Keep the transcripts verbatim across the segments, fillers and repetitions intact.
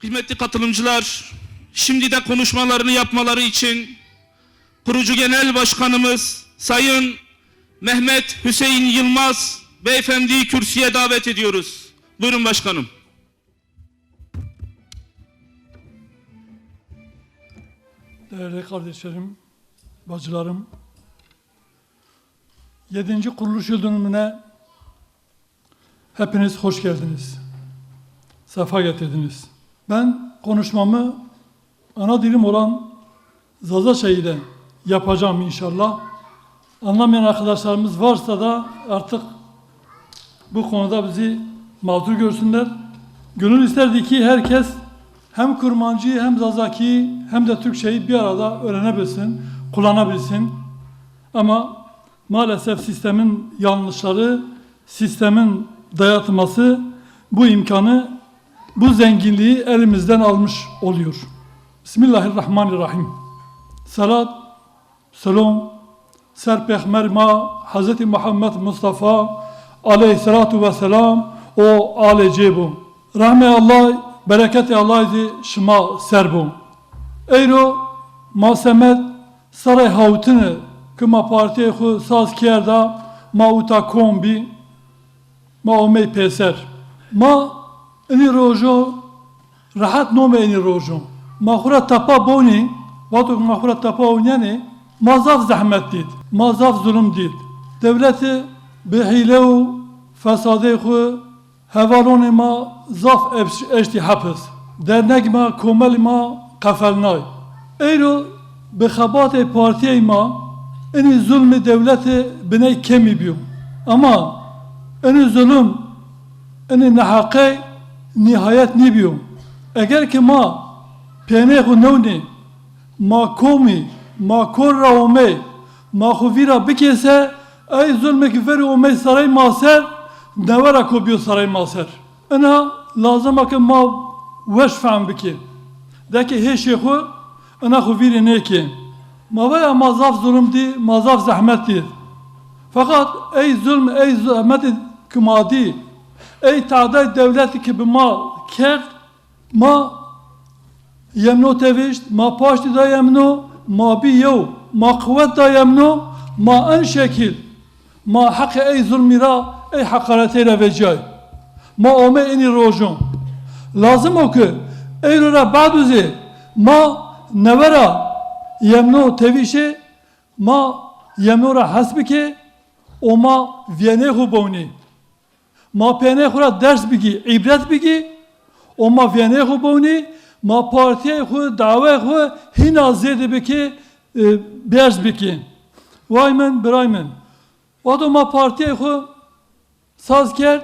Kıymetli katılımcılar, şimdi de konuşmalarını yapmaları için kurucu genel başkanımız Sayın Mehmet Hüseyin Yılmaz beyefendiyi kürsüye davet ediyoruz. Buyurun başkanım. Değerli kardeşlerim, bacılarım, yedinci kuruluş yıl dönümüne hepiniz hoş geldiniz. Sefa getirdiniz. Ben konuşmamı ana dilim olan Zazaça ile yapacağım inşallah. Anlamayan arkadaşlarımız varsa da artık bu konuda bizi mazur görsünler. Gönül isterdi ki herkes hem Kurmancı hem Zazaki hem de Türkçeyi bir arada öğrenebilsin, kullanabilsin. Ama maalesef sistemin yanlışları, sistemin dayatması bu imkanı, bu zenginliği elimizden almış oluyor. Bismillahirrahmanirrahim. Selat, selom ser Pêxmer ma Hezretî Muhammed Mustafa aleyhîsselatu wesselam û alê cê bo. Rehmê Allah, bereketê Allah zî şima ser bo. Eyro ma semed serê hawtine ke ma partîyê xwu saz kerda, ma uta kom bî, ma omey pêser. Ma inî rojo rehet nome inî rojo. Ma xwu ra tepa bonî, vato ke ma xwu ra tepa onîyenê, ma zaf zehmet dît, ma zaf zulum dît. Dewlete bi hîle û fesadê xwu hevalonê ma zaf eş-, eştî hepis. Dernegê ma, komelê ma qefelnay. Eyro bi xebatê partîyê ma inî zulmê dewlete biney kemî bîyo. Ama inî zulum, inî neheqey nîhayet nîbîyo. Eger ke ma pênê xwu newnê, ma komî, ma kor ra omey, ma xwu vîra bikê se, ey zulmê ke verî omey serey ma ser, newe ra ko bîyo serey ma ser. Ina lazim a ke ma weş fehm bikê. De ke hêşê xwu ina xwu vîrî nêkê. Ma vaya ma zaf zulm dî, ma zaf zehmet dî. Feqat ey zulm, ey zehmetî ke ma dî, ey tadayê dewletî ke bi ma kerd, ma yemno tevişt, ma paştî da yemno, ma bî yew, ma quwet da yemno, ma en şekil, ma heqê ey zulmî ra, ey heqaretey ra vecîyay. Ma omey inî rojon. Lazim o ke eyro ra bado zî ma newe ra yemno tevîşê, ma yemno ra hes bikê û ma vîyenê xwu bewnî. Ma pênê xwu ra ders bigî, îbret bigî û ma vîyenê xwu bewnî, ma partîyê xwu, daweyê xwu hîna zêde bikî, e, berz bikî. Way min, biray min. Wexto ma partîyê xwu saz kerd,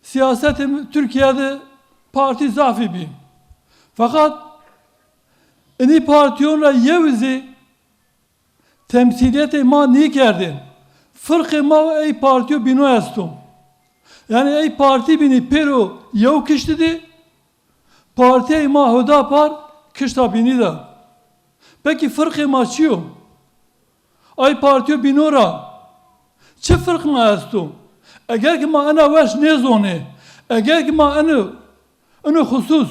sîyasetê Tirkîya de partî zafî bî. Feqat inî partîyon ra yew zî temsîlîyetê ma nêkerdê. Firqê ma û ey partîyo bîno esto. Yanî ey partî bînî pêro yew kiştî dî, partîyê ma Hudapar kişta bînî de. Pekî firqê ma çi yo? Ay partîyo bîno ra çi firq ma esto? Eger ki ma ena weş nêzonê, eger ki ma eno Ino xusus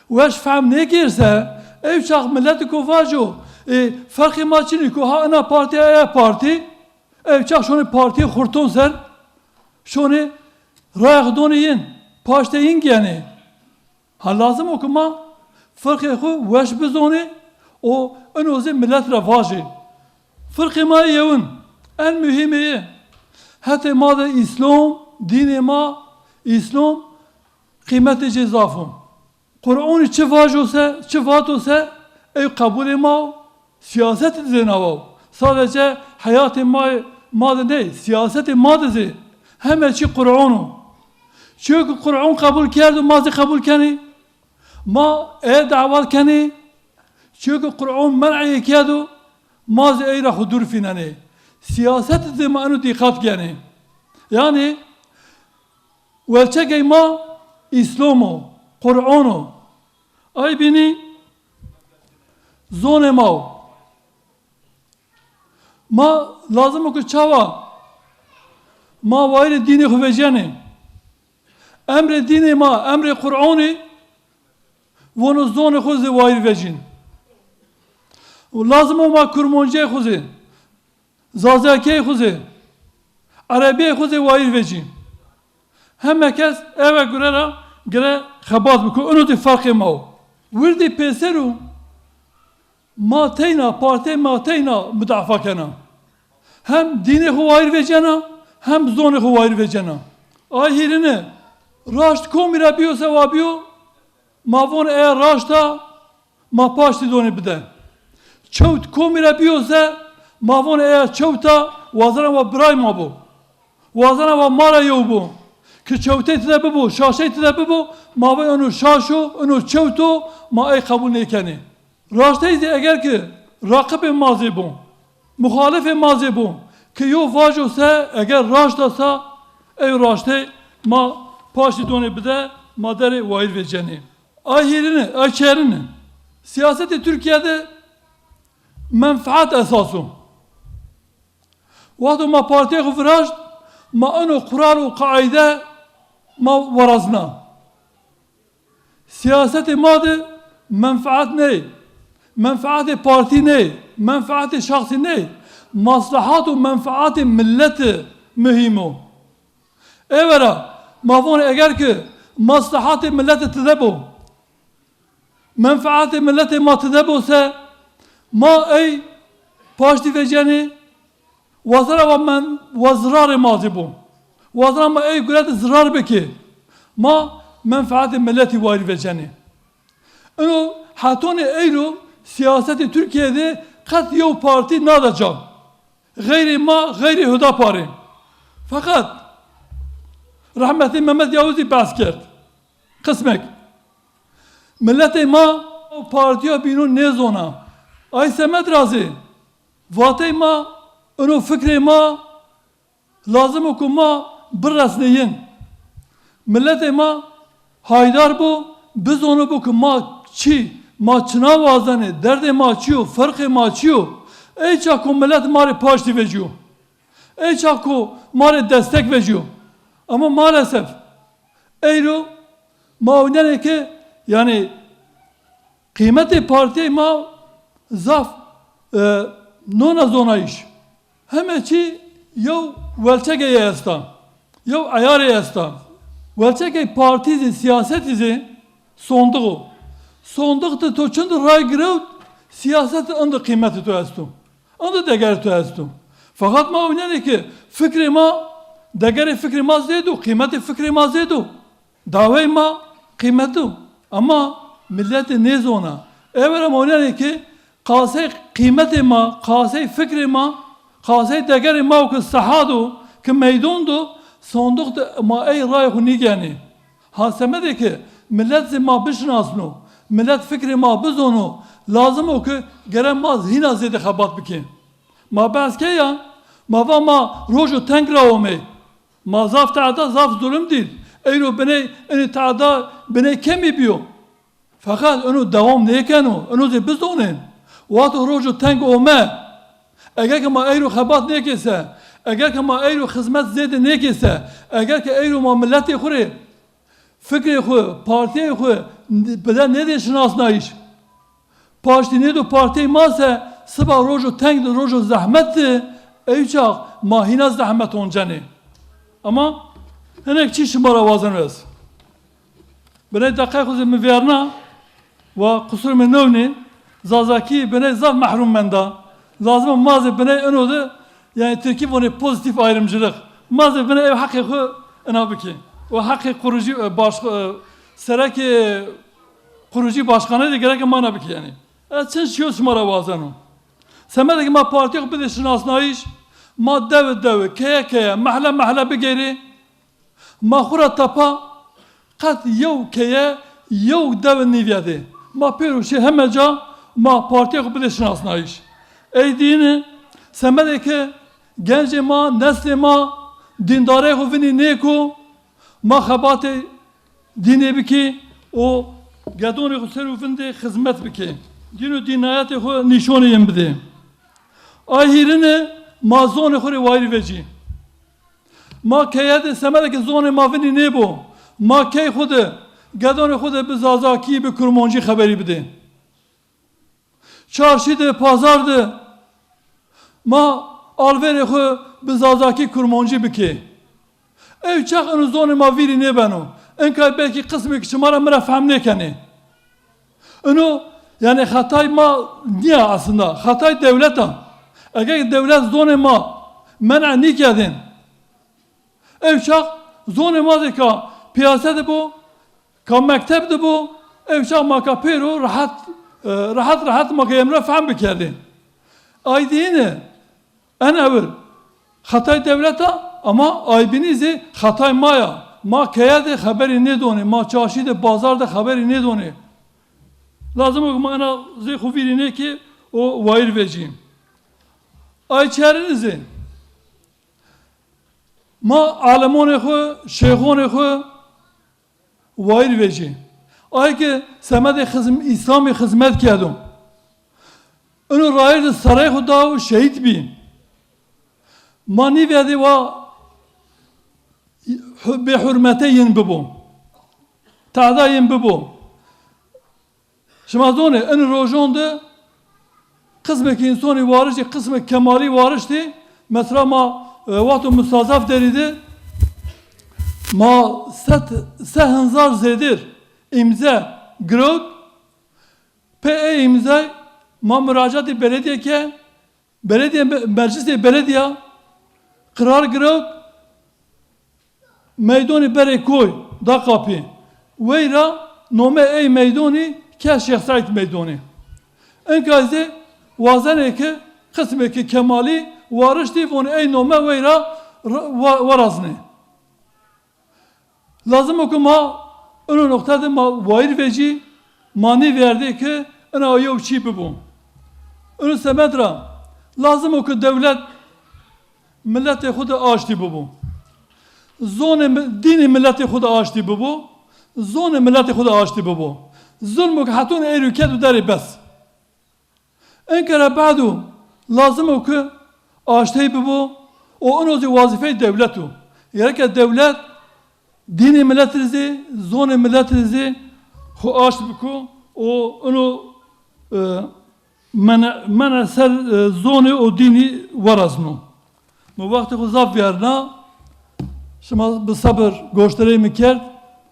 weş fehm nêkir se, ew çax miletî ko vajo, e, ferqê ma çinî ko ha ina partî, eya partî, ew çax şonê partîyê xurton ser, şonê raya xo donê yin, paştê yin gênê. Ha lazim o ki ma firqê xo weş bizonê û ino zî milet ra vajê. Firqê ma yewin, en muhîmê yi, hetê ma de Îslom, dînê ma, Îslom, qîmetê ci zaf o. Qur'onî çi vajo se, çi vato se, ey qebulê ma o, sîyasetî de zê nawa o. Sadece heyatê ma, ma de ney, sîyasetê ma de zê heme çî Qur'on o. Çiyo ki Qur'on qebul kerdo, ma zî qebul kenê. Ma ey dawet kenê. Çiyo ki Qur'on men'ê kerdo, ma zî ey ra xo dûr fînenê. Sîyasetî de ma eno dîqat genê. Yanî, welçegey ma Îslom o, Qur'on o. Ay bînî zonê ma o. Ma lazim o ki çawa ma wayîrê dînê xo vecenê. Emrê dînê ma, emrê Qur'onî Vono zonê xo zî wayîr vecîn. Lazim o ma kurmonceyê xo zî, zazakeyê xo zî, erebîyeyê xo zî wayîr vecî. Heme kes eve gure ra gire xebat biko. Ino zî ferqê ma o. Wirdî pêser o. Ma teyna, partiyê ma teyna mudafa kena. Hem dînê xo wayîr vecena, hem zonê xo wayîr vecena. Ay hîrine, raşt komî ra bîyo se wa bîyo, ma von eya raşt a, ma paştî donê bide. Çewt komî ra bîyo se, ma von eya çewt a, wazena wa biray ma bo. Wazena wa ma ra yew bo. Ki çewtey tide bibo, şaşey tide bibo, ma vay eno şaş o, eno çewt o, ma ey qebul nêkenê. Raştey zî eger ki raqibê ma zî bo, muxalifê ma zî bo, ki yo vajo se eger raşt a sa, ey raştey ma paştî donê bide, ma derê wayîr vêcenê. Ay hîrine, ay çerine. Siyasetê Tirkîye de menfaat esas o. Wexto ma partiyê xo viraşt, ma eno qural û qaîde ma werazna. Siyasetê ma de menfaat ney, menfaatê partî ney, menfaatê şexsî ney, maslahat û menfaatê milletî muhîm o. Ê vera, ma von eger ki maslahatê milletî tide bo, menfaatê milletê ma tide bo se, ma ey paştî vecenê, wazena wa men, wa zirarê ma zî bo. Wazena ma ey gure de zirar bikê. Ma menfaatê milletî wayîr vecenê. Ino hetonê eyro siyasetê Tirkîye de qet yew partî nada ca. Xeyrê ma, xeyrê Hudaparê. Feqet rehmetê Mehmet Yavuzî behs kerd. Qismek. Miletê ma o partîya bîno nêzona. Ay semed ra zî vatey ma, ino fikrê ma lazim o ku ma biresnê yin. Miletê ma haydar bo, bizono bo ku ma çi, ma çina wazenê, derdê ma çi yo, ferqê ma çi yo. Ey çax ku milet ma rê paştî vecîyo. Ey çax ku ma rê destek vecîyo. Ama maalesef eyro ma ewnenê ke, yanî qîmetê partîyê ma zaf, e, nona zonayîş. Heme çî yew welçegeye esta, yew eyarê esta. Welçegey partî zî, siyasetî zî sondiq o. Sondiq de to çindi ray girewt, siyaset indi qîmetê to esto. Indi degerê to esto. Feqet ma ewnenê ke fikrê ma, degerê fikrê ma zêd o, qîmetê fikrê ma zêd o. Dawey ma qîmet o. Ama miletê nêzona. Ê vera ma ewnenê ke qasey qîmetê ma, qasey fikrê ma, qasey degerê ma o ke sehad o, ke meydon do, sondiq de ma ey rayê xo nîgenê. Ha semedê ke milet zî ma bişinasno, milet fikrê ma bizono, lazim o ke gere ma hîna zêde xebat bikê. Ma behs key a, ma va ma rojo teng ra omey. Ma zaf tehda, zaf zulm dît. Eyro biney, inî tehda biney kemî bîyo. Feqet ino dewam nêkeno, ino zî bizonên. Wexto rojo teng ome, eger ke ma eyro xebat nêkê se, eger ke ma eyro xizmet zêde nêkê se, eger ke eyro ma miletê xwu rê fikrê xwu, partîyê xwu bide nêdê şinasnayîş, paştî nêdo partîyê ma se, siba rojo teng de, rojo zehmet de, ey çax ma hîna zehmet oncenê. Ama hinek çî şima ra wazeno ez. Biney deqey xwu zî mi vêrna, wa qusur mi newnî, Zazakî biney zaf mehrûm menda. Lazim o ma zî biney ino de, yanî tirkî vonê pozitif ayrımcılık. Ma zî biney ew heqê xwu ina bikê. O heqê kurucî, e, baş, e, serekê kurucî başkanê de gereke ma ina bikê yanî. Ez çin şiyo şima ra wazeno. Semedê ke ma partîya xwu bidê şinasnayîş, ma dewi dewi, keye keye, mehle mehle bigeyrê, ma xwu ra tepa qet yew keye, yew dewe nîvîyedê. Ma pêro şê heme ca, ma partîyê xwu bidê şinasnayîş. Ey dîne, semedê ke gencê ma, neslê ma dîndarê xwu vinî nêko, ma xebatê dînê bikê û gedonê xwu ser û vindê xizmet bikê. Dîn û dînayetê xwu nîşonê yin bidê. Ay hîrine, ma zonê xwu rê wayîr vecî. Ma keye de semedê ke zonê ma vinî nêbo, ma key xwu de Gedonê xo de bi zazakî, bi kurmancî xeberî bidê. Çarşî de, pazar de ma alverê xo bi zazakî, kurmancî bikê. Ew çax ino zonê ma vîrî nêbeno. Inkay belkî qismêk şima ra mi ra fehm nêkenê. Ino, yanî, xetay ma nîya aslında. Xetay dewlet a. Eger dewlet zonê ma men'a nîkerdên, ew çax zonê ma zî ka piyase de bo, ka mekteb de bo, ew çax ma ka pêro rehet, e, rehet rehet ma ka yem ra fehm bikerdên. Ay dîne, en ewil xetay dewlet a, ama ay bînî zî xetay ma ya. Ma keye de xeberî nêdonê, ma çarşî de, bazar de xeberî nêdonê. Lazim o ki ma ena zê xo vîrî nêkê û wayîr vecî. Ay çerînî zî ma alemonê xo, şêxonê xo wayîr vecî. Ay ki semedê xizm-, Îslamî xizmet kerdo. Ino rayîr de serey xo da û şehîd bî. Ma nîverdê wa hu-, bêhurmetê yin bibo. Tehda yin bibo. Şima zonê, in rojon de qismêk însonî wariştî, qismêk kemalî wariştî. Mesela ma, e, wexto mustazaf derî de ma set, se hezar zêdir îmze girewt. Pê ê îmzay ma muracatê belediye ke, belediye, meclisê belediya qirar girewt, meydonî berê koy da qapî. Weyra nome ey meydonî ke Şêx Seîd Meydonî. Inkay zî wazenê ke qismêkê kemalî wariştî, vonê ey nome weyra ra-, wa-, weraznê. Lazim o ki ma ino noqte de ma wayîr vecî, ma nîverdê ki ina yew çî bibo. Ino semed ra lazim o ki dewlet miletê xo de aştî bibo. Zonê mi-, dînê miletê xo de aştî bibo. Zonê miletê xo de aştî bibo. Zulmo ki hetûn êrû kerd û derê bes. Inkere bado lazim o ki aştey bibo û ino zî wazîfeyê dewlet o. Gereke dewlet dînê milet rê zî, zonê milet rê zî xo aşt biko û ino, e, mene, mene ser, e, zonê û dînî werazno. Mi wextê xo zaf vîyarna. Şima bi sebir goşdareyê mi kerd.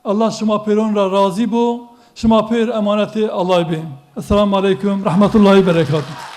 Allah şima pêron ra razî bo. Şima pêr emanetê Allahî bê. Esselamu aleykum, rehmetullahî berekatuhu.